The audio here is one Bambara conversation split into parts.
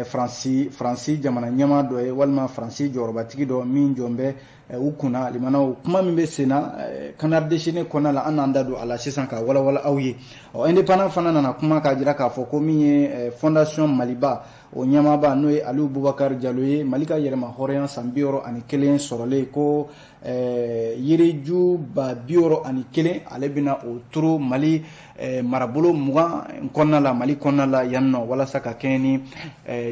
Faransi jamana ɲɛmaa dɔ ye walima Faransi jɔyɔrɔbatigi dɔ min jɔn bɛ u kunna. Limanaw, kuma min bɛ sen na Canard déchaîné kɔnɔna la, an n'an da don a la sisan ka walawala aw ye. Ɔ, Indépendant fana nana kuma k'a jira k'a fɔ ko min ye Fondation Maliba, o ɲɛmaaba n'o ye Aliou Boubacar Diallo ye, Mali ka yɛrɛma hɔrɔnya san 61 sɔrɔlen ko yiriju 61,000, ale bɛna o turu Mali marabolo 20 kɔnɔna la, Mali kɔnɔna la yan nɔ, walasa ka kɛɲɛ ni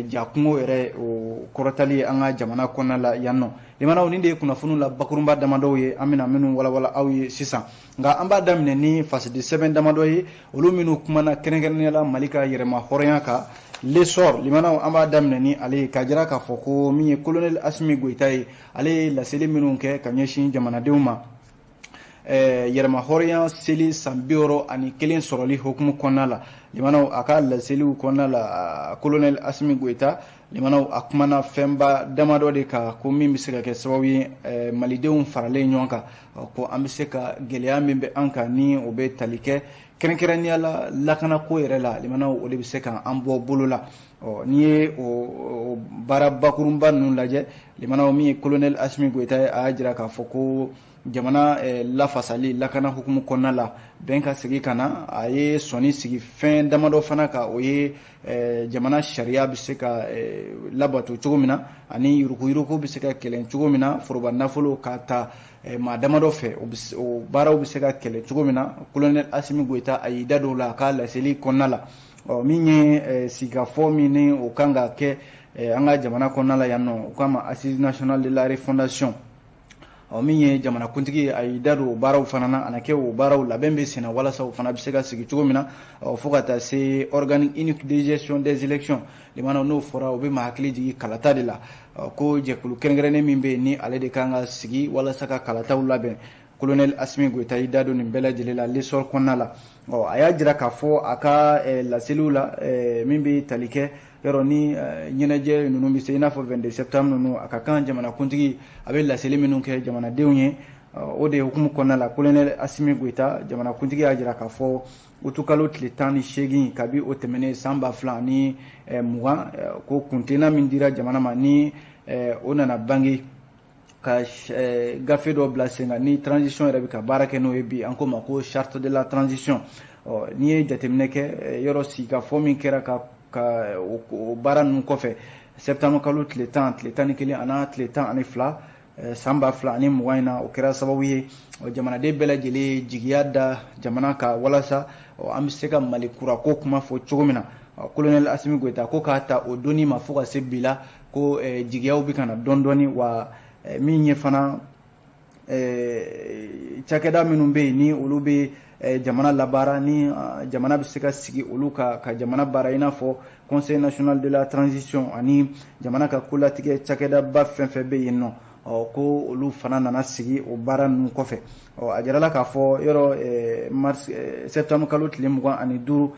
jakungo yɛrɛ o kɔrɔtali ye an ka jamana kɔnɔna la yan nɔ. Limanaw, nin de ye kunnafoniw la bakurunba damadɔw ye an bɛna minnu walawala aw ye sisan. Nka an b'a daminɛ ni fasidi sɛbɛn damadɔ ye, olu minnu kumana kɛrɛnkɛrɛnnenya la Mali ka yɛrɛma hɔrɔnya kan. L'Essor, limanaw, an b'a daminɛ ni ale ye k'a jira k'a fɔ ko min ye colonel Assimi Goïta ye, ale ye laseli minnu kɛ ka ɲɛsin jamanadenw ma yɛrɛma hɔrɔnya seli san 61 sɔrɔli hukumu kɔnɔna la. Limanaw, a ka laseliw kɔnɔna la, colonel Assimi Goïta, limanaw, a kumana fɛnba damadɔ de kan ko min bɛ se ka kɛ sababu ye malidenw faralen ɲɔgɔn kan, ko an bɛ se ka gɛlɛya min bɛ an kan ni o bɛ tali kɛ kɛrɛnkɛrɛnnenya la lakanako yɛrɛ la, limanaw, o de bɛ se k'an bɔ bolo la. Ɔ, n'i ye o baara bakurunba ninnu lajɛ, limanaw, min ye colonel Assimi Goïta ye, a y'a jira k'a fɔ ko jamana lafasali lakana hukumu kɔnɔna la, bɛn ka segin ka na. A ye sɔnni sigi fɛn damadɔ fana kan, o ye jamana sariya bɛ se ka labato cogo min na ani yuruguyurugu bɛ se ka kɛlɛ cogo min na, foroba nafolo ka ta maa damadɔ fɛ, o baaraw bɛ se ka kɛlɛ cogo min na. Colonel Assimi Goïta, a y'i da don o la a ka laseli kɔnɔna la. Ɔ, min ye sigikafɔ min ni o kan ka kɛ an ka jamana kɔnɔna la yan nɔ, o kama Assise nationale de la refondation, ɔ, min ye jamanakuntigi ye, a y'i da don o baaraw fana na. A na kɛ o baaraw labɛn bɛ sen na walasa o fana bɛ se ka sigi cogo min na. Ɔ, fo ka taa se organe unique de gestion des élections, limanaw, n'o fɔra, o bɛ maa hakili jigin kalata de la. Ɔ, ko jɛkulu kɛrɛnkɛrɛnnen min bɛ yen ni ale de kan ka sigi walasa ka kalataw labɛn, colonel Assimi Goïta y'i da don nin bɛɛ lajɛlen la L'Essor kɔnɔna la. Ɔ, a y'a jira k'a fɔ a ka laseliw la, min bɛ tali kɛ yɔrɔ ni ɲɛnajɛ ninnu bɛ se, i n'a fɔ 22 septembre ninnu, a ka kan jamanakuntigi a bɛ laseli minnu kɛ jamanadenw ye, o de hukumu kɔnɔna la, colonel Assimi Goïta, jamanakuntigi y'a jira k'a fɔ utukalo tile 18 kabi o tɛmɛnen san 2020, ko kuntilenna min dira jamana ma ni o nana bange ka gafe dɔ bila sen kan ni transition yɛrɛ bɛ ka baara kɛ n'o ye bi, an ko ma ko charte de la transition. Ɔ, n'i ye jateminɛ kɛ yɔrɔ sigikafɔ min kɛra ka o baara ninnu kɔfɛ septembre kalo tile 10, tile 11 ani tile 12 san 2020 in na, o kɛra sababu ye jamanaden bɛɛ lajɛlen jigiya da jamana kan walasa an bɛ se ka Mali kura ko kuma fɔ cogo min na. Colonel Assimi Goïta ko k'a ta o donni ma fo ka se bi la, ko jigiyaw bɛ ka na dɔɔni dɔɔni. Wa min ye fana cakɛda minnu bɛ yen ni olu bɛ jamana labaara, ni jamana bɛ se ka sigi olu ka jamana baara, i n'a fɔ Conseil national de la transition ani jamana ka kolatigɛ cakɛdaba fɛn fɛn bɛ yen nɔ, ɔ, ko olu fana nana sigi o baara ninnu kɔfɛ. Ɔ, a jirala k'a fɔ yɔrɔ mars septembre kalo tile 25,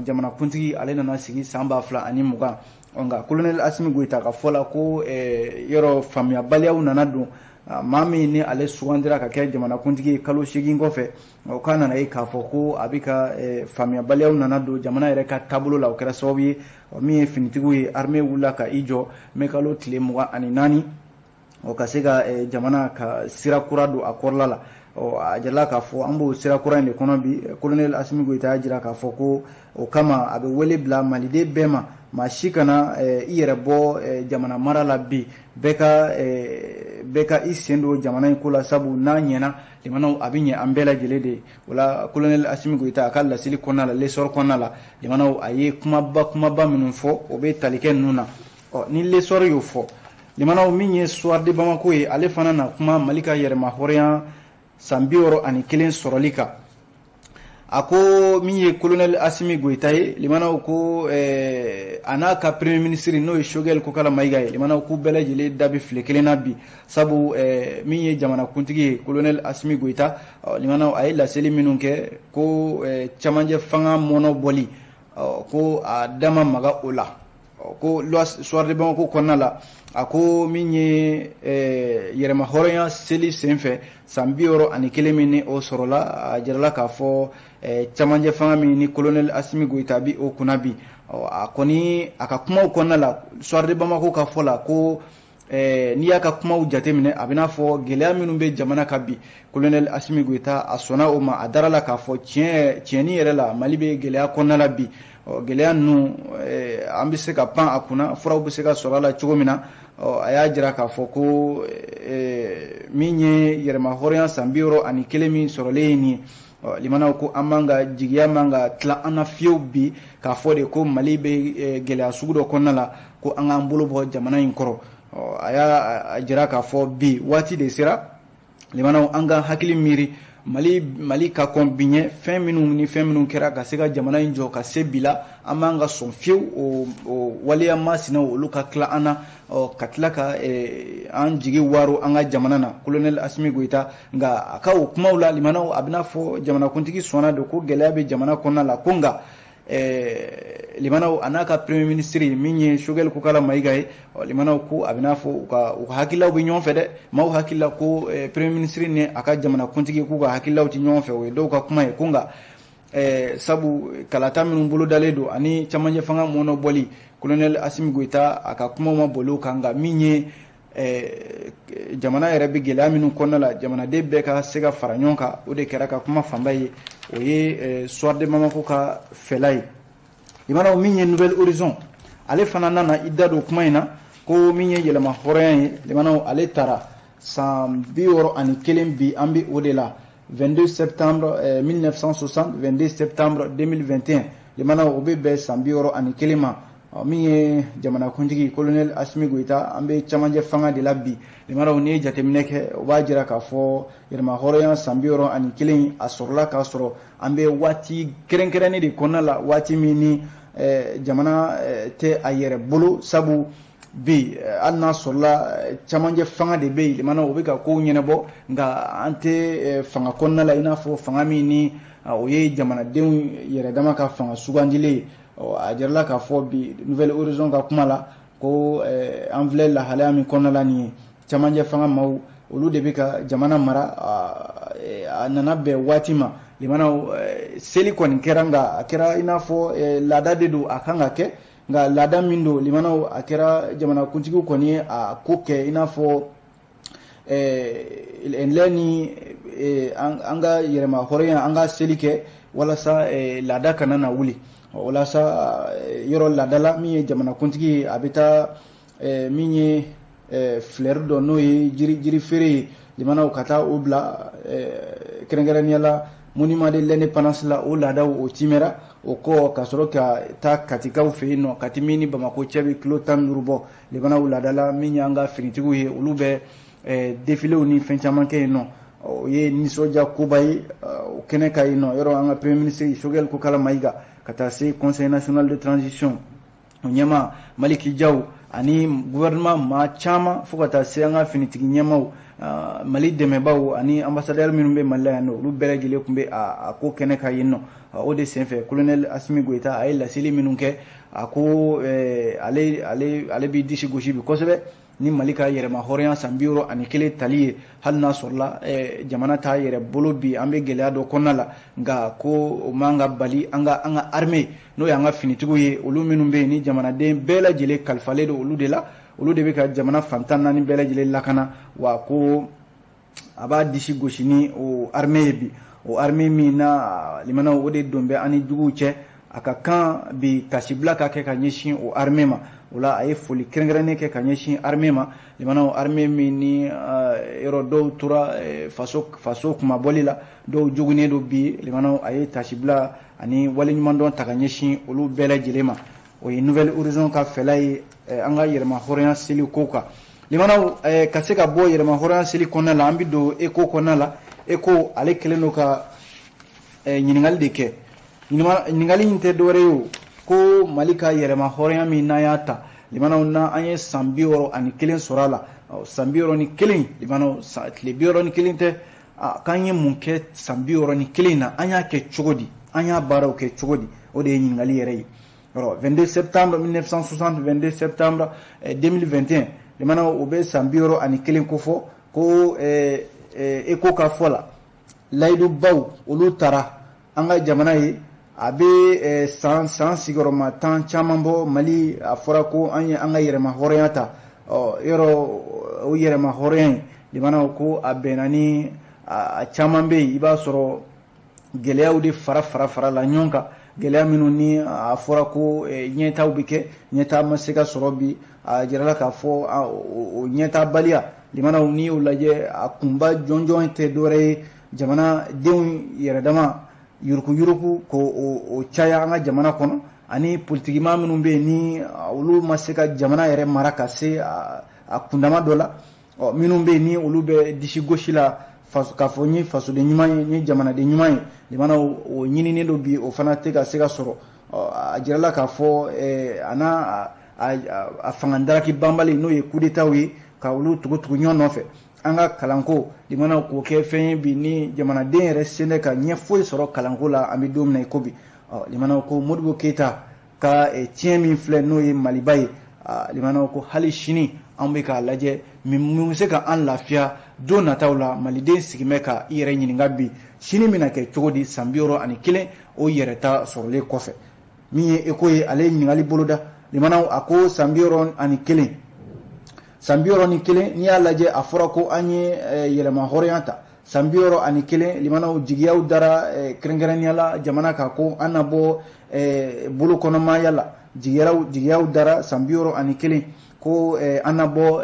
jamanakuntigi ale nana sigi san 2020. Nka colonel Assimi Goïta ka fɔ la, ko yɔrɔ faamuyabaliyaw nana don maa min ni ale sugandira ka kɛ jamanakuntigi ye kalo 8 kɔfɛ, o k'a nana ye k'a fɔ ko a bɛ ka faamuyabaliyaw nana don jamana yɛrɛ ka taabolo la. O kɛra sababu ye min ye finitigiw ye, armée wulila ka i jɔ mɛ kalo tile 24, o ka se ka jamana ka sira kura don a kɔrɔla la. Ɔ, a jirala k'a fɔ an b'o sira kura in de kɔnɔ bi. Colonel Assimi Goïta y'a jira k'a fɔ ko o kama a bɛ wele bila maliden bɛɛ ma, maa si kana i yɛrɛ bɔ jamana mara la bi, bɛɛ ka i sen don jamana in ko la, sabu n'a ɲɛna, jamanaw, a bɛ ɲɛ an bɛɛ lajɛlen de. O la, colonel Assimi Goïta a ka laseli kɔnɔna la, L'Essor kɔnɔna la, jamanaw, a ye kumaba kumaba minnu fɔ, o bɛ tali kɛ ninnu na. Ɔ, ni L'Essor y'o fɔ, limanaw, min ye Soir de Bamako ye, ale fana na kuma Mali ka yɛrɛma hɔrɔnya san 61 sɔrɔli kan. A ko min ye colonel Assimi Goïta ye, limanaw, ko a n'a ka premier ministre n'o ye Choguel Kokalla Maïga ye, limanaw, k'u bɛɛ lajɛlen da bɛ file kelen na bi, sabu min ye jamanakuntigi ye, colonel Assimi Goïta, limanaw, a ye laseli minnu kɛ ko camancɛ fanga mɔnɔ bɔli, ko a dama maga o la. Ko Soir de Bamako kɔnɔna la, a ko min ye yɛrɛmahɔrɔnya seli senfɛ san 61 min ni o sɔrɔla, a jirala k'a fɔ camancɛ fanga min ni colonel Assimi Goïta bi o kunna bi. A kɔni a ka kumaw kɔnɔna la, Soir de Bamako ka fɔ la, ko n'i y'a ka kumaw jateminɛ, a bɛna fɔ gɛlɛya minnu bɛ jamana kan bi, colonel Assimi Goïta a sɔnna o ma. A dara la k'a fɔ tiɲɛ tiɲɛni yɛrɛ la, Mali bɛ gɛlɛya kɔnɔna la bi. Gɛlɛya ninnu, an bɛ se ka pan a kunna, furaw bɛ se ka sɔrɔ a la cogo min na. A y'a jira k'a fɔ ko min ye yɛrɛmahɔrɔnya san 61 min sɔrɔlen ye nin ye, limanaw, ko an man ka jigiya man ka tila an na fiyewu bi k'a fɔ de ko Mali bɛ gɛlɛya sugu dɔ kɔnɔna la, ko an k'an bolo bɔ jamana in kɔrɔ. A y'a jira k'a fɔ bi waati de sera, limanaw, an ka hakili miiri Mali ka kɔn bi ɲɛ, fɛn minnu ni fɛn minnu kɛra ka se ka jamana in jɔ ka se bi la. An b'an ka sɔn fiyewu o waleya masinaw olu ka tila an na, ka tila ka an jigi waro an ka jamana na. Colonel Assimi Goïta nka a ka o kumaw la, limanaw, a bɛna fɔ jamanakuntigi sɔnna don ko gɛlɛya bɛ jamana kɔnɔna la, ko nka limanaw, a n'a ka premier ministre min ye Choguel Kokalla Maïga ye, limanaw, ko a bɛna fɔ u ka hakililaw bɛ ɲɔgɔn fɛ dɛ. Maaw hakilila ko premier ministre ni a ka jamanakuntigi k'u ka hakililaw tɛ ɲɔgɔn fɛ, o ye dɔw ka kuma ye. Ko nka sabu kalata minnu bolodalen don ani camancɛ fanga mɔnɔbɔli, colonel Assimi Goïta a ka kumaw ma boli o kan. Nka min ye jamana yɛrɛ bɛ gɛlɛya minnu kɔnɔna la, jamanaden bɛɛ ka se ka fara ɲɔgɔn kan, o de kɛra ka kuma fanba ye. O ye Soir de Bamako ka fɛla ye. Limanaw, min ye Nouvel Horizon, ale fana nana i da don kuma in na, ko min ye yɛlɛma hɔrɔnya ye, limanaw, ale taara san 61 bi, an bɛ o de la, 22 septembre 1960, 22 septembre 2021, limanaw, o bɛ bɛn san 61 ma. Min ye jamanakuntigi colonel Assimi Goïta, an bɛ camancɛ fanga de la bi. Limanaw, n'i ye jateminɛ kɛ, o b'a jira k'a fɔ yɛlɛma hɔrɔnya san 61, a sɔrɔla k'a sɔrɔ an bɛ waati kɛrɛnkɛrɛnnen de kɔnɔna la, waati min ni jamana tɛ a yɛrɛ bolo. Sabu bi, hali n'a sɔrɔla camancɛ fanga de bɛ yen, limanaw, o bɛ ka kow ɲɛnabɔ, nka an tɛ fanga kɔnɔna la i n'a fɔ fanga min ni o ye jamanadenw yɛrɛ dama ka fanga sugandilen ye. A jirala k'a fɔ bi, Nouvel Horizon ka kuma la, ko an filɛ lahalaya min kɔnɔna la nin ye, camancɛ fanga maaw olu de bɛ ka jamana mara. A nana bɛn waati ma, limanaw, seli kɔni kɛra, nka a kɛra i n'a fɔ laada de don, a kan ka kɛ. Nka laada min don, limanaw, a kɛra jamanakuntigiw kɔni ye a ko kɛ i n'a fɔ lɛ ni an ka yɛrɛma hɔrɔnya, an ka seli kɛ walasa laada kana na wuli. Walasa yɔrɔ laadala, min ye jamanakuntigi ye, a bɛ taa min ye fleur dɔ, n'o ye jiri feere ye, limanaw, ka taa o bila kɛrɛnkɛrɛnnenya la monument de l'Indépendance la. O laadaw o timɛra o kɔ, ka sɔrɔ ka taa Katikaw fɛ yen nɔ, Kati min ni Bamakɔ cɛ bɛ kilo 15 bɔ. Limanaw, laadala min y'an ka finitigiw ye, olu bɛ défiléw ni fɛn caman kɛ yen nɔ. O ye nisɔndiya koba ye o kɛnɛ ka yen nɔ. Yɔrɔ an ka premier ministre Choguel Kokalla Maïga, ka taa se Conseil national de transition o ɲɛmaa Malick Diaw ani gouvernement maa caman, fo ka taa se an ka finitigi ɲɛmaaw, Mali dɛmɛbaaw ani ambassadeur minnu bɛ Mali la yan nɔ, olu bɛɛ lajɛlen tun bɛ a ko kɛnɛ kan yen nɔ. O de senfɛ, colonel Assimi Goïta a ye laseli minnu kɛ, a ko ale b'i disi gosi bi kosɛbɛ ni Mali ka yɛrɛma hɔrɔnya san 61 tali ye. Hali n'a sɔrɔla jamana t'a yɛrɛ bolo bi, an bɛ gɛlɛya dɔ kɔnɔna la, nka ko o man ka bali an ka armée, n'o y'an ka finitigiw ye, olu minnu bɛ yen ni jamanaden bɛɛ lajɛlen kalifalen don olu de la, olu de bɛ ka jamana fan 14 bɛɛ lajɛlen lakana. Wa ko a b'a disi gosi ni o armée ye bi, o armée min na, limanaw, o de don bɛ an ni juguw cɛ. A ka kan bi tasibila ka kɛ ka ɲɛsin o armée ma. O la, a ye foli kɛrɛnkɛrɛnnen kɛ ka ɲɛsin armée ma. Limanaw, armée min ni yɔrɔ dɔw tora faso kumabɔli la, dɔw joginnen don bi, limanaw, a ye tasibila ani waleɲumandɔn ta ka ɲɛsin olu bɛɛ lajɛlen ma. O ye Nouvel Horizon ka fɛla ye an ka yɛrɛma hɔrɔnya seli ko kan. Limanaw, ka se ka bɔ yɛrɛma hɔrɔnya seli kɔnɔna la, an bɛ don Eco kɔnɔna la. Eco ale kɛlen don ka ɲininkali de kɛ. Ɲininkali in tɛ dɔwɛrɛ ye o, ko Mali ka yɛrɛma hɔrɔnya min n'an y'a ta, limanaw, na an ye san 61 sɔrɔ a la, san 61, limanaw, tile 61 tɛ. K'an ye mun kɛ san 61 na? An y'a kɛ cogo di? An y'a baaraw kɛ cogo di? O de ye ɲininkali yɛrɛ ye. Yɔrɔ 22 septembre 1960, 22 septembre 2021, limanaw, o bɛ san 61 kofɔ. Ko Écho ka fɔ la, layidubaw olu tara an ka jamana ye. A bɛ san sigiyɔrɔma 10 caman bɔ, Mali a fɔra ko an ye an ka yɛrɛma hɔrɔnya ta. Ɔ yɔrɔ, o yɛrɛma hɔrɔnya in, limanaw, ko a bɛnna ni a caman bɛ yen, i b'a sɔrɔ gɛlɛyaw de fara fara fara la ɲɔgɔn kan, gɛlɛya minnu ni a fɔra ko ɲɛtaw bɛ kɛ, ɲɛta ma se ka sɔrɔ bi. A jirala k'a fɔ o ɲɛtabaliya, limanaw, n'i y'o lajɛ, a kunba jɔnjɔn tɛ dɔwɛrɛ ye jamanadenw yɛrɛ dama yuruguyurugu ko o caya an ka jamana kɔnɔ, ani politikima minnu bɛ yen ni olu ma se ka jamana yɛrɛ mara ka se a kundama dɔ la. Ɔ minnu bɛ yen ni olu bɛ disi gosi la k'a fɔ n ye fasoden ɲuman ye, n ye jamanaden ɲuman ye, limanaw, o ɲininen don bi, o fana tɛ ka se ka sɔrɔ. Ɔ a jirala k'a fɔ a n'a a fanga daraki banbali, n'o ye coup d'état ye, ka olu tugu tugu ɲɔgɔn nɔfɛ. An ka kalanko, limanaw, k'o kɛ fɛn ye bi ni jamanaden yɛrɛ sen tɛ ka ɲɛ foyi sɔrɔ kalanko la, an bɛ don min na i ko bi. Ɔ limanaw, ko Modibo Keyita ka tiɲɛ min filɛ, n'o ye Maliba ye, limanaw, ko hali sini an bɛ k'a lajɛ min bɛ se ka an lafiya don nataw la. Maliden sigin bɛ ka i yɛrɛ ɲininka bi, sini bɛna kɛ cogo di, san 61 o yɛrɛ ta sɔrɔlen kɔfɛ? Min ye Écho ye, ale ye ɲininkali boloda. Limanaw, a ko san 61, san 61, n'i y'a lajɛ, a fɔra ko an ye yɛlɛma hɔrɔnya ta san 61. Limanaw, jigiyaw dara kɛrɛnkɛrɛnnenya la jamana kan ko an na bɔ bolokɔnɔmaya la. Jigiyaw dara san 61 ko an na bɔ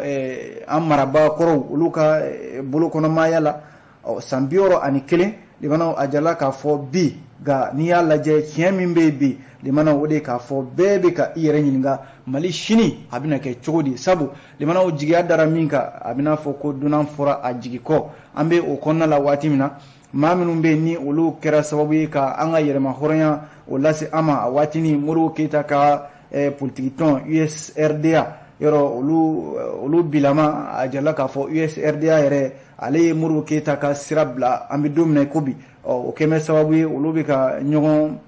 an marabaa kɔrɔw olu ka bolokɔnɔmaya la. Ɔ san 61, limanaw, a jala k'a fɔ bi, nka n'i y'a lajɛ, tiɲɛ min bɛ yen bi, limanaw, o de k'a fɔ bɛɛ bɛ ka i yɛrɛ ɲininka Mali sini a bɛna kɛ cogo di? Sabu limanaw, jigiya dara min kan, a bɛna fɔ ko dunan fɔra a jigi kɔ. An bɛ o kɔnɔna la waati min na, maa minnu bɛ yen ni olu kɛra sababu ye ka an ka yɛrɛma hɔrɔnya o lase an ma a waatinin, Modibo Keyita ka politiki tɔn USRDA, yɔrɔ olu bilama, a jirala k'a fɔ USRDA yɛrɛ, ale ye Modibo Keyita ka sira bila. An bɛ don min na i ko bi, ɔ o kɛn bɛ sababu ye olu bɛ ka ɲɔgɔn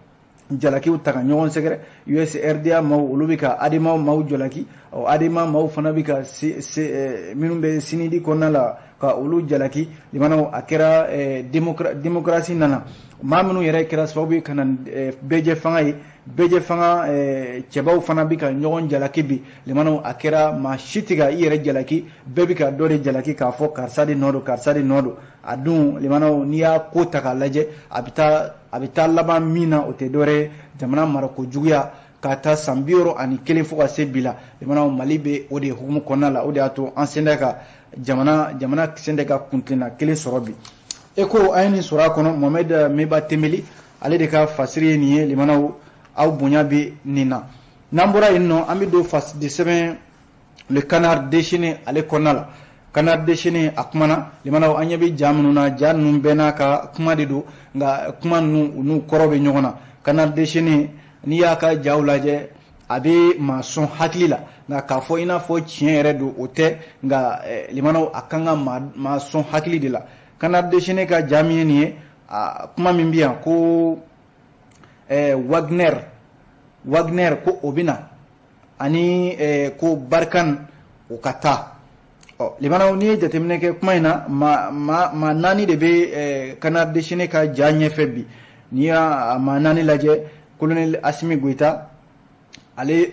jalakiw ta ka ɲɔgɔn sɛgɛrɛ. USRDA maaw, olu bɛ ka ADEMA maaw jalaki. Ɔ ADEMA maaw fana bɛ ka se se minnu bɛ CNID kɔnɔna la ka olu jalaki. Limanaw, a kɛra démocratie nana, maa minnu yɛrɛ kɛra sababu ye ka na bɛɛjɛ fanga ye, bɛɛjɛ fanga cɛbaw fana bɛ ka ɲɔgɔn jalaki bi. Limanaw, a kɛra maa si tɛ ka i yɛrɛ jalaki, bɛɛ bɛ ka dɔ de jalaki k'a fɔ karisa de nɔ don, karisa de nɔ don. A dun, limanaw, n'i y'a ko ta k'a lajɛ, a bɛ taa laban min na, o tɛ dɔwɛrɛ ye jamana marako juguya ka taa san 61 fo ka se bi la. Limanaw, Mali bɛ o de hukumu kɔnɔna la, o de y'a to an sen tɛ ka jamana sen tɛ ka kuntilenna kelen sɔrɔ bi. Écho, an ye nin sɔrɔ a kɔnɔ. Mohamed Meba Tembeli, ale de ka fasiri ye nin ye. Limanaw, aw bonya bɛ nin na. N'an bɔra yen nɔ, an bɛ don fasidi sɛbɛn Le Canard déchaîné ale kɔnɔna la. Canard déchaîné, a kumana. Limanaw, an ɲɛ bɛ ja minnu na, ja ninnu bɛɛ n'a ka kuma de don, nka kuma ninnu, u n'u kɔrɔ bɛ ɲɔgɔn na. Canard déchaîné, n'i y'a ka jaw lajɛ, a bɛ maa sɔn hakili la, nka k'a fɔ i n'a fɔ tiɲɛ yɛrɛ don, o tɛ. Nka limanaw, a kan ka maa sɔn hakili de la. Canard déchaîné ka ja min ye nin ye, a kuma min bɛ yan ko Wagner, ko o bɛ na ani ko Barkhane o ka taa. Ɔ limanaw, n'i ye jateminɛ kɛ kuma in na, maa naani de bɛ Canard déchaîné ka ja ɲɛfɛ bi. N'i y'a maa naani lajɛ, colonel Assimi Goïta, ale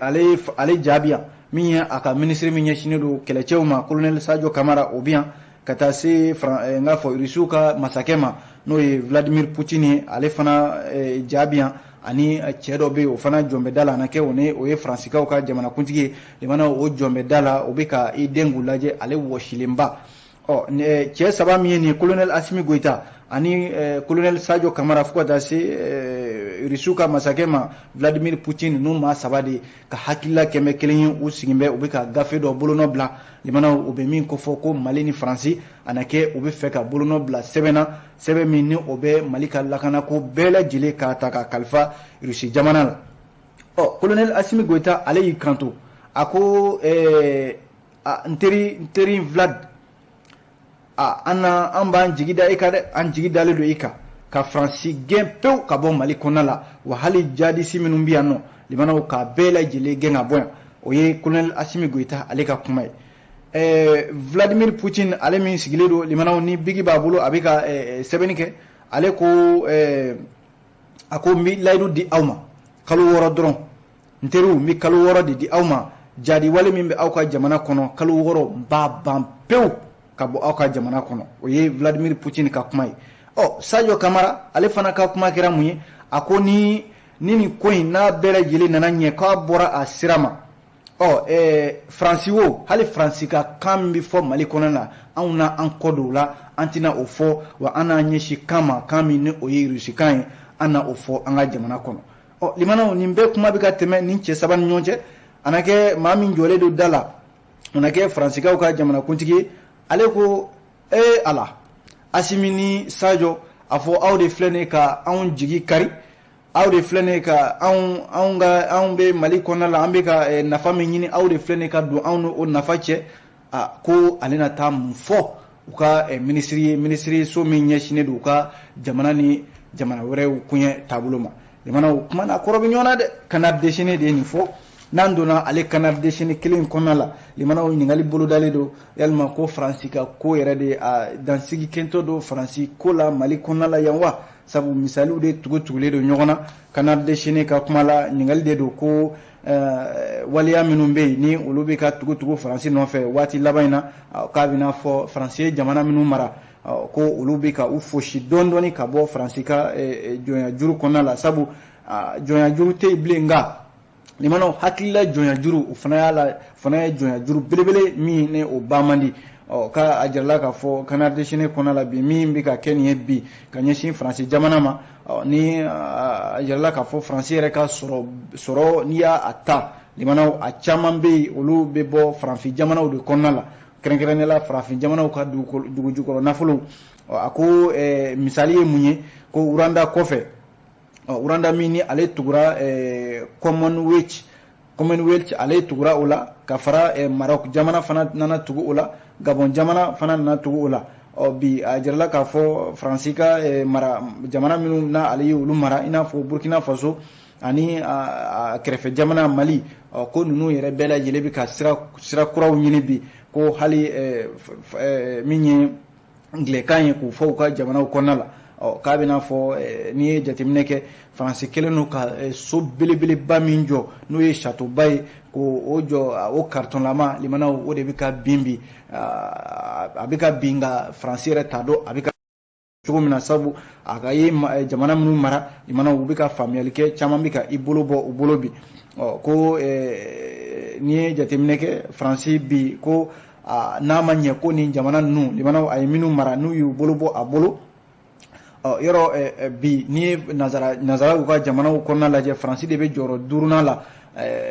ja bi yan, min ye a ka minisiri min ɲɛsinnen don kɛlɛcɛw ma, colonel Sadio Kamara, o bi yan, ka taa se n k'a fɔ Rusiw ka masakɛ ma, n'o ye Vladimir Poutine ye, ale fana ja bi yan, ani cɛ dɔ bɛ yen, o fana jɔn bɛ da la, a na kɛ o ni o ye Faransikaw ka jamanakuntigi ye. Limanaw, o jɔn bɛ da la, o bɛ ka i den k'u lajɛ, ale wɔsilenba. Ɔ cɛ saba min ye nin ye, colonel Assimi Goïta ani colonel Sadio Kamara, fo ka taa se Rusiw ka masakɛ ma Vladimir Poutine, ninnu maa saba de ka hakilila kɛmɛ kelen ye, u sigin bɛ, u bɛ ka gafe dɔ bolonɔ bila. Limanaw, u bɛ min kofɔ ko Mali ni Faransi, a na kɛ u bɛ fɛ ka bolonɔ bila sɛbɛn na, sɛbɛn min ni o bɛ Mali ka lakanako bɛɛ lajɛlen k'a ta ka kalifa Rusi jamana la. Ɔ colonel Assimi Goïta, ale y'i kanto, a ko n teri Vlad, a an na an b'an jigi da i kan dɛ, an jigi dalen don i kan. ka Faransi gɛn pewu ka bɔ Mali kɔnɔna la, wa hali jadisi minnu bɛ yan nɔ, limanaw, k'a bɛɛ lajɛlen gɛn ka bɔ yan. O ye colonel Assimi Goïta ale ka kuma ye. Vladimir Poutine, ale min sigilen don, limanaw, ni bigi b'a bolo, a bɛ ka sɛbɛnni kɛ, ale ko a ko n bɛ layidu di aw ma kalo 6 dɔrɔn. N teriw, n bɛ kalo 6 de di aw ma. Jadi wale min bɛ aw ka jamana kɔnɔ, kalo 6, n b'a ban pewu ka bɔ aw ka jamana kɔnɔ. O ye Vladimir Poutine ka kuma ye. Ɔ, Sadio Kamara, ale fana ka kuma kɛra mun ye? A ko ni nin ko in n'a bɛɛ lajɛlen nana ɲɛ, k'a bɔra a sira ma, ɔ Faransi wo, hali Faransi ka kan min bɛ fɔ Mali kɔnɔ la, anw na an kɔ don o la, an tɛna o fɔ, wa an n'an ɲɛsin kan ma, kan min ni o ye Rusi kan ye, an na o fɔ an ka jamana kɔnɔ. Ɔ, limanaw, nin bɛɛ kuma bɛ ka tɛmɛ nin cɛ saba ni ɲɔgɔn cɛ. A na kɛ maa min jɔlen don da la, o na kɛ Faransikaw ka jamanakuntigi ye. Ale ko ee Ala, Asimi ni Sadio, a fɔ aw de filɛ nin ka anw jigi kari, aw de filɛ nin ka anw ka anw bɛ Mali kɔnɔna la, an bɛ ka nafa min ɲini, aw de filɛ nin ka don anw n'o nafa cɛ. A ko ale na taa mun fɔ u ka minisiri ye, minisiri so min ɲɛsinnen don u ka jamana ni jamana wɛrɛw koɲɛ taabolo ma? Jamanaw, kuma n'a kɔrɔ bɛ ɲɔgɔn na dɛ. Canard déchaîné de ye nin fɔ. N'an donna ale Canard déchaîné kelen kɔnɔna la, limanaw, ɲininkali bolodalen don yalima ko Faransi ka ko yɛrɛ de a dansigi kɛntɔ don Faransi ko la Mali kɔnɔna la yan wa? Sabu misaliw de tugu tugulen don ɲɔgɔn na. Canard déchaîné ka kuma la, ɲininkali de don ko waleya minnu bɛ yen ni olu bɛ ka tugu tugu Faransi nɔfɛ waati laban in na, k'a bɛna fɔ Faransi ye jamana minnu mara, ko olu bɛ ka u fosi dɔɔni dɔɔni ka bɔ Faransi ka jɔnya juru kɔnɔna la, sabu jɔnya juru tɛ yen bilen. Nka limanaw, hakilila jɔnya juru, o fana y'a la, fana ye jɔnya juru belebele min ni o ban man di. Ɔ, k'a a jirala k'a fɔ Canard déchaîné kɔnɔna la bi, min bɛ ka kɛ nin ye bi ka ɲɛsin Faransi jamana ma, ɔ, ni a jirala k'a fɔ Faransi yɛrɛ ka sɔrɔ, n'i y'a ta, limanaw, a caman bɛ yen, olu bɛ bɔ farafin jamanaw de kɔnɔna la, kɛrɛnkɛrɛnnenya la farafin jamanaw ka dugu jukɔrɔ nafolo. Ɔ, a ko misali ye mun ye? Ko Rwanda kɔfɛ, ɔ, Rwanda min ni ale tugura Commonwealth, ale tugura o la, ka fara Maroc jamana fana nana tugu o la, Gabon jamana fana nana tugu o la. Ɔ, bi a jirala k'a fɔ Faransi ka mara jamana minnu na, ale ye olu mara, i n'a fɔ Burkina Faso ani a kɛrɛfɛ jamana Mali, ɔ, ko ninnu yɛrɛ bɛɛ lajɛlen bɛ ka sira kuraw ɲini bi, ko hali min ye ngilɛkan ye k'o fɔ u ka jamanaw kɔnɔna la. Ɔ, k'a bɛna fɔ n'i ye jateminɛ kɛ, Faransi kɛlen don ka so belebeleba min jɔ, n'o ye château-ba ye, k'o o jɔ, o carton-lama, limanaw, o de bɛ ka bin bi. A bɛ ka bin, nka Faransi yɛrɛ t'a dɔn a bɛ ka cogo min na, sabu a ka ye jamana minnu mara, limanaw, u bɛ ka faamuyali kɛ, caman bɛ ka i bolo bɔ u bolo bi. Ɔ, ko n'i ye jateminɛ kɛ, Faransi bi, ko n'a ma ɲɛ ko nin jamana ninnu, limanaw, a ye minnu mara, n'u y'u bolo bɔ a bolo. Ɔ, yɔrɔ bi, n'i ye nazaraw ka jamanaw kɔnɔna lajɛ, Faransi de bɛ jɔyɔrɔ duurunan la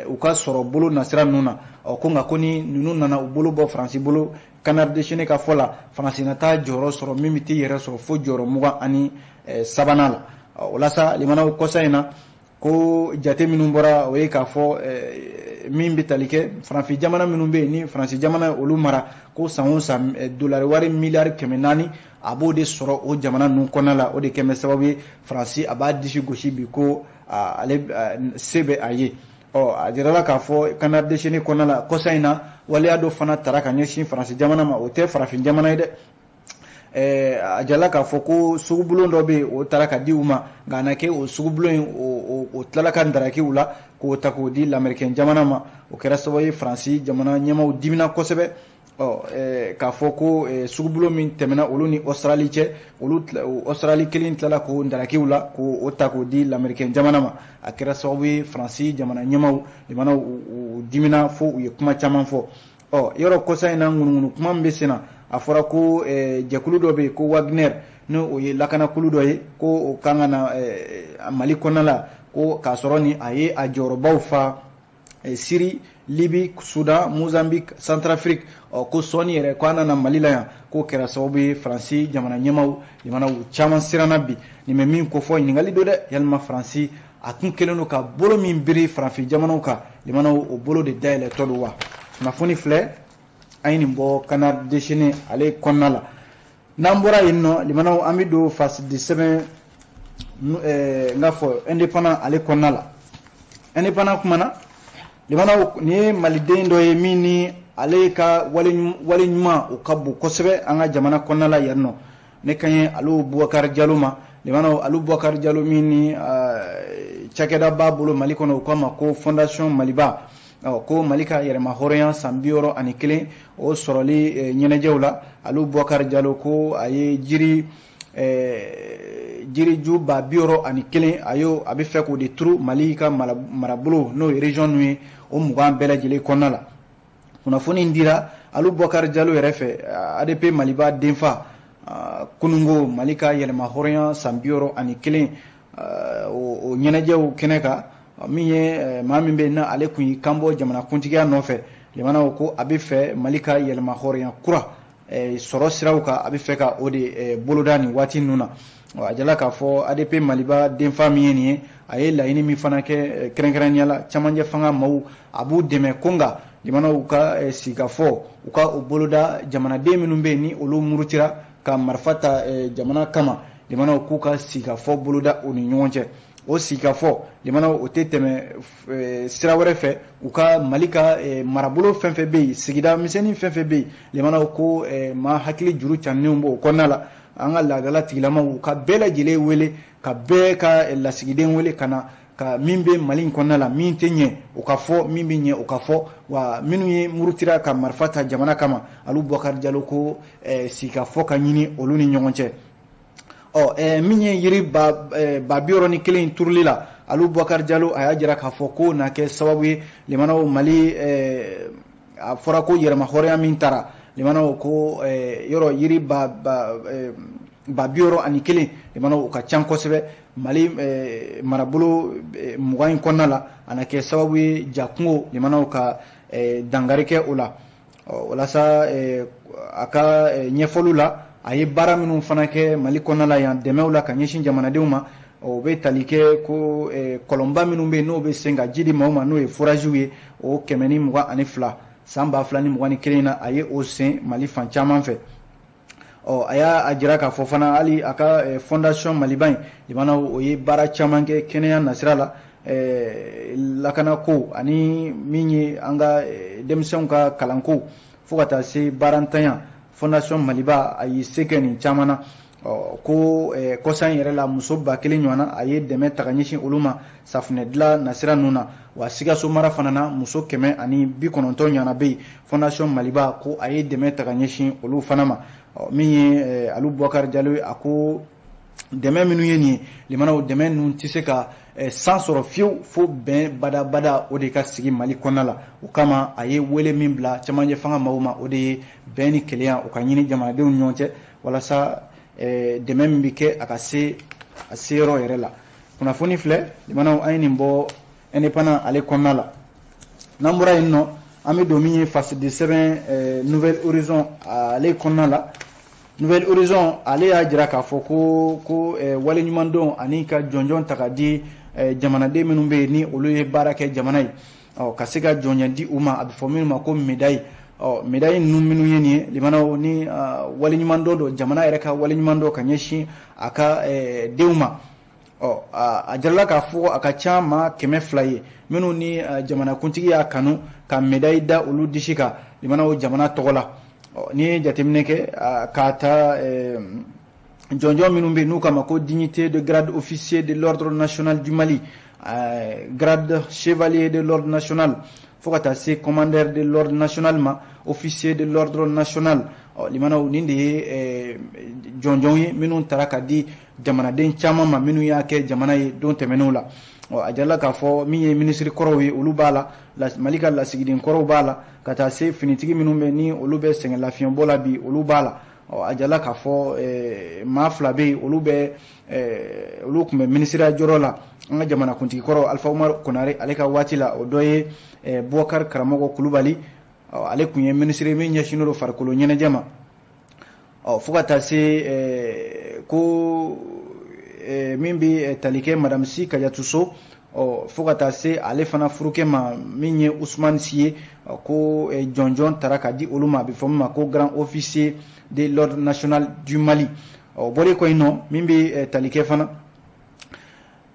u ka sɔrɔ bolo nasira ninnu na. Ɔ, ko nka ko ni ninnu nana u bolo bɔ Faransi bolo, Canard déchaîné ka fɔ la, Faransi na taa jɔyɔrɔ sɔrɔ min bɛ t'i yɛrɛ sɔrɔ fo jɔyɔrɔ 23nan la. O la sa, limanaw, kɔsa in na, ko jate minnu bɔra, o ye k'a fɔ min bɛ tali kɛ farafin jamana minnu bɛ yen ni Faransi jamana olu mara, ko san o san dolari wari miliyari 400, a b'o de sɔrɔ o jamana ninnu kɔnɔna la. O de kɛn bɛ sababu ye, Faransi a b'a disi gosi bi ko ale se bɛ a ye. Ɔ, a jirala k'a fɔ Canard déchaîné kɔnɔna la, kɔsa in na, waleya dɔ fana tara ka ɲɛsin Faransi jamana ma. O tɛ farafin jamana ye dɛ. A jirala k'a fɔ ko sugubulon dɔ bɛ yen, o taara ka di u ma, nka a na kɛ o sugubulon in, o tilala ka ndaraki u la k'o ta k'o di lamɛrikɛn jamana ma. O kɛra sababu ye, Faransi jamana ɲɛmaaw dimina kosɛbɛ. Ɔ, k'a fɔ ko sugubulon min tɛmɛna olu ni Australie cɛ, olu Australie kelen tilala k'o ndaraki u la k'o ta k'o di lamɛrikɛn jamana ma. A kɛra sababu ye, Faransi jamana ɲɛmaaw, jamanaw, u dimina fo u ye kuma caman fɔ. Ɔ, yɔrɔ kɔsa in na, ŋunuŋunu kuma min bɛ sen na, a fɔra ko jɛkulu dɔ bɛ yen ko Wagner, ni o ye lakanakulu dɔ ye, ko o kan ka na Mali kɔnɔna la, ko k'a sɔrɔ ni a ye a jɔyɔrɔbaw fa Syrie, Libye, Soudan, Mozambique, Centrafrique. Ɔ, ko sɔɔni yɛrɛ ko an nana Mali la yan, k'o kɛra sababu ye, Faransi jamana ɲɛmaaw, jamanaw caman siranna bi. Nin bɛ min ko fɔ, ɲininkali don dɛ: yalima Faransi a kun kɛlen don ka bolo min biri farafin jamanaw kan, limanaw, o bolo de dayɛlɛtɔ don wa? Kunnafoni filɛ, an ye nin bɔ Canard déchaîné ale kɔnɔna la. N'an bɔra yen nɔ, limanaw, an bɛ don fasidi sɛbɛn N k'a fɔ Indépendant ale kɔnɔna la, Indépendant kumana. Limanaw, nin ye maliden dɔ ye min ni ale ka wale ɲuman o ka bon kosɛbɛ an ka jamana kɔnɔna la yan nɔ. Ne ka ɲi Alu Bubakari Jalo ma. Limanaw, Alu Bubakari Jalo min ni cakɛda b'a bolo Mali kɔnɔ, o k'a ma ko Fondation Maliba, ko Mali ka yɛrɛma hɔrɔnya san 61 o sɔrɔli ɲɛnajɛw la, Alu Bubakari Jalo ko a ye jiriju 601 a y'o a bɛ fɛ k'o de turu Mali ka marabolo, n'o ye région ninnu ye, o 20 bɛɛ lajɛlen kɔnɔna la. Kunnafoni in dira Alu Bubakari Jalo yɛrɛ fɛ, ADP Maliba denfa, kunungo Mali ka yɛlɛma hɔrɔnya san 61 o ɲɛnajɛw kɛnɛ kan. Min ye maa min bɛ yen n'ale kun y'i kanbɔ jamanakuntigiya nɔfɛ, limanaw, ko a bɛ fɛ Mali ka yɛlɛma hɔrɔnya kura sɔrɔ siraw kan, a bɛ fɛ ka o de boloda nin waati ninnu na. A jala k'a fɔ ADP Maliba denfa min ye nin ye, a ye laɲini min fana kɛ kɛrɛnkɛrɛnnenya la, camancɛ fanga maaw a b'u dɛmɛ, ko nka jamanaw ka sigikafɔ u ka o boloda, jamanaden minnu bɛ yen ni olu murutira ka marifa ta jamana kama, jamanaw k'u ka sigikafɔ boloda u ni ɲɔgɔn cɛ. O sigikafɔ, limanaw, o tɛ tɛmɛ sira wɛrɛ fɛ, u ka Mali ka marabolo fɛn fɛn bɛ yen, sigida misɛnnin fɛn fɛn bɛ yen, limanaw, ko maa hakili juru cannenw b'o kɔnɔna la, an ka laadala tigilamaw, u ka bɛɛ lajɛlen wele, ka bɛɛ ka lasigiden wele ka na, ka min bɛ Mali in kɔnɔna la min tɛ ɲɛ o ka fɔ, min bɛ ɲɛ o ka fɔ, wa minnu ye murutira ka marifa ta jamana kama, Alu Bubakari Jalo ko sigikafɔ ka ɲini olu ni ɲɔgɔn cɛ. Ɔ min ye yiri 601 in turuli la, Alu Bubakari Jalo a y'a jira k'a fɔ ko na kɛ sababu ye, limanaw, Mali a fɔra ko yɛrɛma hɔrɔnya min taara, limanaw, ko yɔrɔ yiri 601, limanaw, o ka ca kosɛbɛ Mali marabolo 20 in kɔnɔna la, a na kɛ sababu ye jakungo, limanaw, ka dankari kɛ o la. Walasa a ka ɲɛfɔliw la, a ye baara minnu fana kɛ Mali kɔnɔna la yan, dɛmɛw la ka ɲɛsin jamanadenw ma, o bɛ tali kɛ ko kɔlɔnba minnu bɛ yen n'o bɛ sen ka ji di maaw ma, n'o ye foraziw ye, o 122 san 2021 na, a ye o sen Mali fan caman fɛ. Ɔ a y'a jira k'a fɔ fana hali a ka Fondation Maliba in, limanaw, o ye baara caman kɛ kɛnɛya nasira la, lakanako ani min ye an ka denmisɛnw ka kalanko, fo ka taa se baarantanya. Fondation Maliba a y'i se kɛ nin caman na. Ɔ ko kɔsa in yɛrɛ la, muso 1000 ɲɔgɔn na, a ye dɛmɛ ta ka ɲɛsin olu ma safunɛ dilan nasira ninnu na. Wa Sikaso mara fana na, muso 190 ɲɔgɔnna bɛ yen, Fondation Maliba ko a ye dɛmɛ ta ka ɲɛsin olu fana ma. Min ye Alu Bubakari Jalo ye, a ko dɛmɛ minnu ye nin ye, limanaw, dɛmɛ ninnu tɛ se ka san sɔrɔ fiyewu fo bɛn badabada o de ka sigi Mali kɔnɔna la. O kama a ye wele min bila camancɛ fanga maaw ma, o de ye bɛn ni kelenya o ka ɲini jamanadenw ni ɲɔgɔn cɛ, walasa dɛmɛ min bɛ kɛ a ka se a seyɔrɔ yɛrɛ la. Kunnafoni filɛ, limanaw, an ye nin bɔ Indépendant ale kɔnɔna la. N'an bɔra yen nɔ, an bɛ don min ye fasidi sɛbɛn Nouvel Horizon ale kɔnɔna la. Nouvel Horizon ale y'a jira k'a fɔ ko waleɲumandɔn ani ka jɔnjɔn ta ka di jamanaden minnu bɛ yen ni olu ye baara kɛ jamana ye, ɔ ka se ka jɔnjɔn di u ma, a bɛ fɔ minnu ma ko médaille. Ɔ médaille ninnu minnu ye nin ye, limanaw, ni waleɲumandɔn don, jamana yɛrɛ ka waleɲumandɔn ka ɲɛsin a ka denw ma. Ɔ a jirala k'a fɔ a ka ca maa 200 ye minnu ni jamanakuntigi y'a kanu ka médaille da olu disi kan, limanaw, jamana tɔgɔ la. Ɔ n'i ye jateminɛ kɛ k'a ta jɔnjɔn minnu bɛ yen n'u k'a ma ko dignité de grade officier de l'ordre national du Mali, grade chevalier de l'ordre national, fo ka taa se commandeur de l'ordre national ma, officier de l'ordre national, ɔ limanaw, nin de ye jɔnjɔn ye minnu taara ka di jamanaden caman ma minnu y'a kɛ jamana ye don tɛmɛnenw la. Ɔ a jirala k'a fɔ min ye minisiri kɔrɔw ye, olu b'a la, Mali ka lasigiden kɔrɔw b'a la, ka taa se finitigi minnu bɛ ni olu bɛ sɛgɛn lafiɲɛbɔ la bi, olu b'a la. Ɔ a jirala k'a fɔ maa fila bɛ yen, olu bɛ olu tun bɛ minisiriya jɔyɔrɔ la an ka jamanakuntigi kɔrɔ Alifa Umaru Konare ale ka waati la, o dɔ ye Bubakari Karamɔgɔ Kulubali, ale tun ye minisiri min ɲɛsinnen don farikolo ɲɛnajɛ ma. Ɔ fo ka taa se ko min bɛ tali kɛ Madame Si Kajatu So, ɔ fo ka taa se ale fana furukɛ ma min ye Usumani Si ye, ko jɔnjɔn tara ka di olu ma, a bɛ fɔ min ma ko grand officier de l'ordre national du Mali. Ɔ bɔlen kɔ yen nɔ, min bɛ tali kɛ fana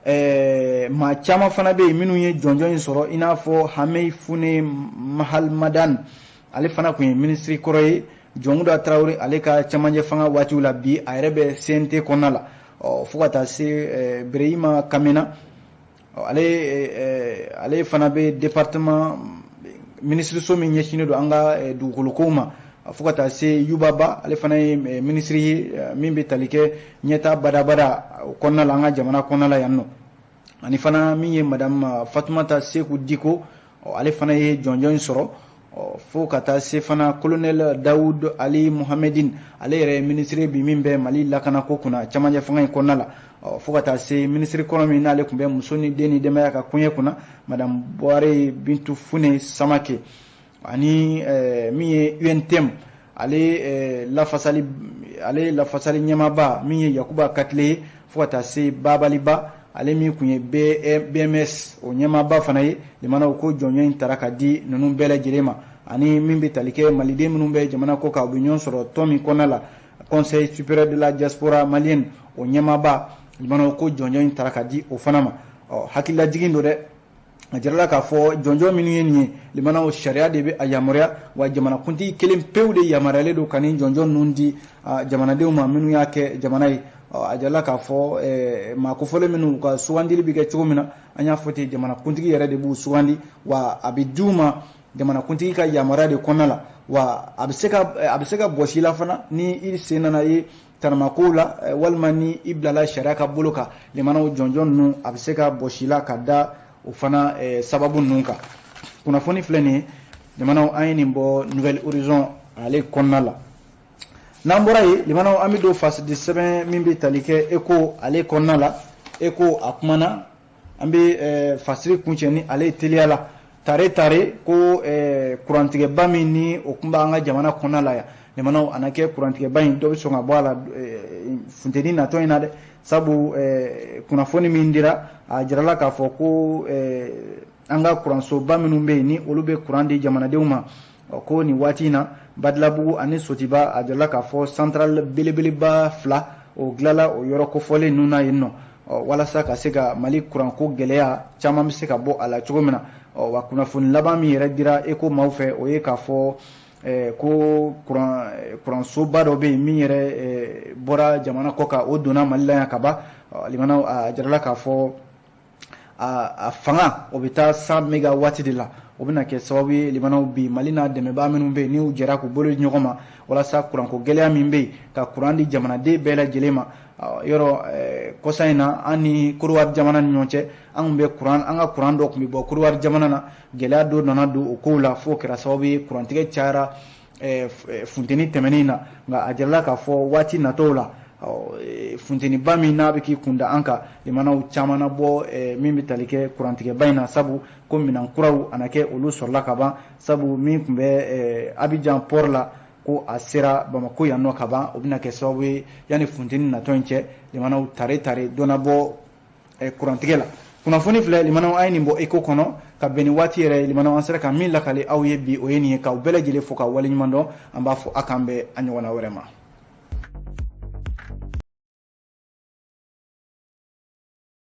Maa caman fana bɛ yen minnu ye jɔnjɔn in sɔrɔ, i n'a fɔ Hamey Fune Mahalmadan, ale fana tun ye minisiri kɔrɔ ye Jɔnkuda Tarawele ale ka cɛmancɛ fanga waatiw la. Bi a yɛrɛ bɛ CNT kɔnɔna la. Fo ka taa se Bereyima Kamena, ale fana bɛ département minisiriso min ɲɛsinnen don an ka dugukolokow ma. Fo ka taa se Yubaba, ale fana ye minisiri ye min bɛ tali kɛ ɲɛta badabada o kɔnɔna la an ka jamana kɔnɔna la yan nɔ. Ani fana min ye madame Fatumata Seku Diko, ale fana ye jɔnjɔn in sɔrɔ. Fo ka taa se fana colonel Dawud Ali Mohamedine, ale yɛrɛ ye minisiri bi min bɛ Mali lakanako kunna cɛmancɛ fanga in kɔnɔna la. Fo ka taa se minisiri kɔrɔ min n'ale tun bɛ muso ni den ni denbaya ka koɲɛ kunna, madame Buware Bintu Fune Samake. Ani min ye UNTM ale lafasali, ale lafasali ɲɛmaaba min ye Yakuba Katile ye. Fo ka taa se Babaliba, ale min tun ye BMS o ɲɛmaaba fana ye. Limanaw, ko jɔnjɔn in tara ka di ninnu bɛɛ lajɛlen ma. Ani min bɛ tali kɛ maliden minnu bɛ jamana kɔ kan, u bɛ ɲɔgɔn sɔrɔ tɔn min kɔnɔna la, Conseil supérieur de la diaspora malienne, o ɲɛmaaba, limanaw, ko jɔnjɔn in tara ka di o fana ma. Ɔ, hakililajigin don dɛ, a jirala k'a fɔ jɔnjɔn minnu ye nin ye, limanaw, sariya de bɛ a yamaruya wa jamanakuntigi kelen pewu de yamaruyalen don ka nin jɔnjɔn ninnu di jamanadenw ma minnu y'a kɛ jamana ye. A jirala k'a fɔ maa kofɔlen minnu ka sugandili bɛ kɛ cogo min na, an y'a fɔ ten, jamanakuntigi yɛrɛ de b'u sugandi, wa a bɛ d'u ma jamanakuntigi ka yamaruya de kɔnɔna la, wa a bɛ se ka bɔsi la fana ni i sen nana ye tanamakow la, walima ni i bilala sariya ka bolo kan. Limanaw, jɔnjɔn ninnu a bɛ se ka bɔsi la ka da o fana sababu ninnu kan. Kunnafoni filɛ nin ye, limanaw, an ye nin bɔ Nouvel Horizon ale kɔnɔna la. N'an bɔra yen, limanaw, an bɛ don fasidi sɛbɛn min bɛ tali kɛ Eko ale kɔnɔna la. Eko a kumana, an bɛ fasiri kuncɛ ni ale ye teliya la. Tare tare ko kurantigɛba min ni o tun b'an ka jamana kɔnɔna la yan, limanaw, a na kɛ kurantigɛba in dɔ bɛ sɔn ka bɔ a la funteni natɔ in na dɛ. Sabu kunnafoni min dira, a jirala k'a fɔ ko an ka kuransoba minnu bɛ yen ni olu bɛ kuran di jamanadenw ma, ko nin waati in na, Badilabugu ani Sotiba, a jirala k'a fɔ centrale belebeleba fila o dilanla o yɔrɔ kofɔlen ninnu na yen nɔ, walasa ka se ka Mali kuranko gɛlɛya caman bɛ se ka bɔ a la cogo min na. Wa kunnafoni laban min yɛrɛ dira Eko maaw fɛ, o ye k'a fɔ ko kuransoba dɔ bɛ yen min yɛrɛ bɔra jamana kɔ kan, o donna Mali la yan ka ban. Limanaw, a jirala k'a fɔ a fanga o bɛ taa 100 mégawatts de la. O bɛna kɛ sababu ye, limanaw, bi Mali n'a dɛmɛbaa minnu bɛ yen n'u jɛra k'u bolo di ɲɔgɔn ma walasa kuranko gɛlɛya min bɛ yen, ka kuran di jamanaden bɛɛ lajɛlen ma. Yɔrɔ kɔsa in na, an ni Korowari jamana ni ɲɔgɔn cɛ, an tun bɛ kuran, an ka kuran dɔ tun bɛ bɔ Korowari jamana na. Gɛlɛya dɔ nana don o kow la f'o kɛra sababu ye kurantigɛ cayara funteni tɛmɛnen na. Nka a jirala k'a fɔ waati natɔw la, funteniba min n'a bɛ k'i kunda an kan, limanaw, caman na bɔ min bɛ tali kɛ kurantigɛba in na, sabu ko minɛn kuraw a na kɛ olu sɔrɔla ka ban, sabu min tun bɛ Abidjan port la, ko a sera Bamako yan nɔ ka ban. O bɛna kɛ sababu ye yanni funteni natɔ in cɛ, limanaw, tare tare dɔ na bɔ kurantigɛ la. Kunnafoni filɛ, limanaw, an ye nin bɔ Eko kɔnɔ ka bɛn ni waati yɛrɛ. Limanaw, an sera ka min lakale aw ye bi, o ye nin ye. K'aw bɛɛ lajɛlen fo ka waleɲuman dɔn. An b'a fɔ a k'an bɛn a ɲɔgɔnna wɛrɛ ma.